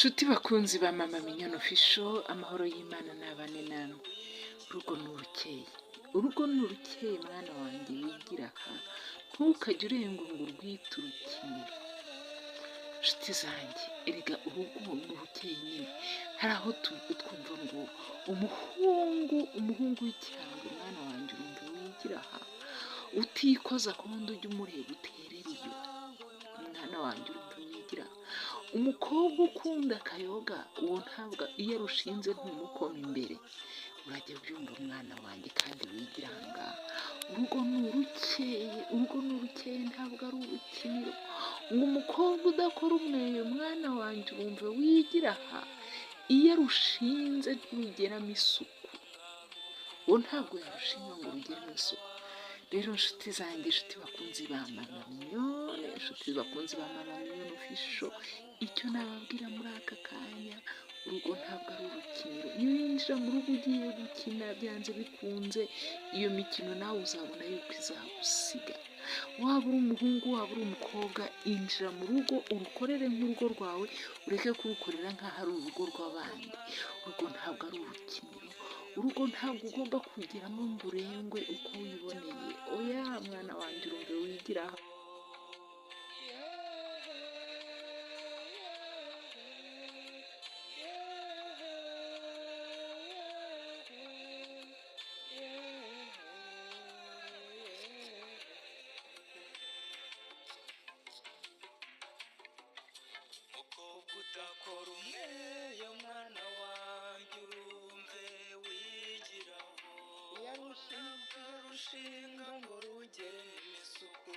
Nshuti bakunzi ba Mama Mignonne Official, amahoro y'Imana nabane namwe. Urugo ni urukeye, urugo ni urukeye mwana wanjye wigira aha, ntukajye urenga ngo urwite urukiniro. Nshuti zanjye, erega urugo ni urukeye nyine. Hari aho twumva ngo umuhungu w'icyangwe mwana wanjye urumva wigira aha, utikoza ku wundi ujye umureba uterera iyo. Mwana wanjye urumva wigira aha. Umukobwa ukunda akayoga, uwo ntabwo iyo arushinze ntumukoma imbere. Urajya ubyumva mwana wanjye kandi wigira aha ngaha. Urugo ni urukeye, urugo ni urukeye ntabwo ari urukiniro. Ngo umukobwa udakora umweyo mwana wanjye urumva wigira aha, iyo arushinze ntirugeramo isuku. Uwo ntabwo yarushinga ngo rugeremo isuku. Rero nshuti zanjye, nshuti bakunzi ba Mama Mignonne, nshuti bakunzi ba Mama Mignonne Official, icyo nababwira muri aka kanya, urugo ntabwo ari urukiniro. Niwinjira mu rugo ugiye gukina byanze bikunze, iyo mikino nawe uzabona yuko izagusiga. Waba uri umuhungu, waba uri umukobwa, injira mu rugo urukorere nk'urugo rwawe, ureke kurukorera nk'aho ari urugo rw'abandi. Urugo ntabwo ari urukiniro, urugo ntabwo ugomba kugeramo ngo urengwe uko wiboneye. Oya mwana wanjye urumve wigira aha. Mukobwa udakora umweyo mwana wanjye urumve wigiraho, yarushinga ngo rugere mu isuku.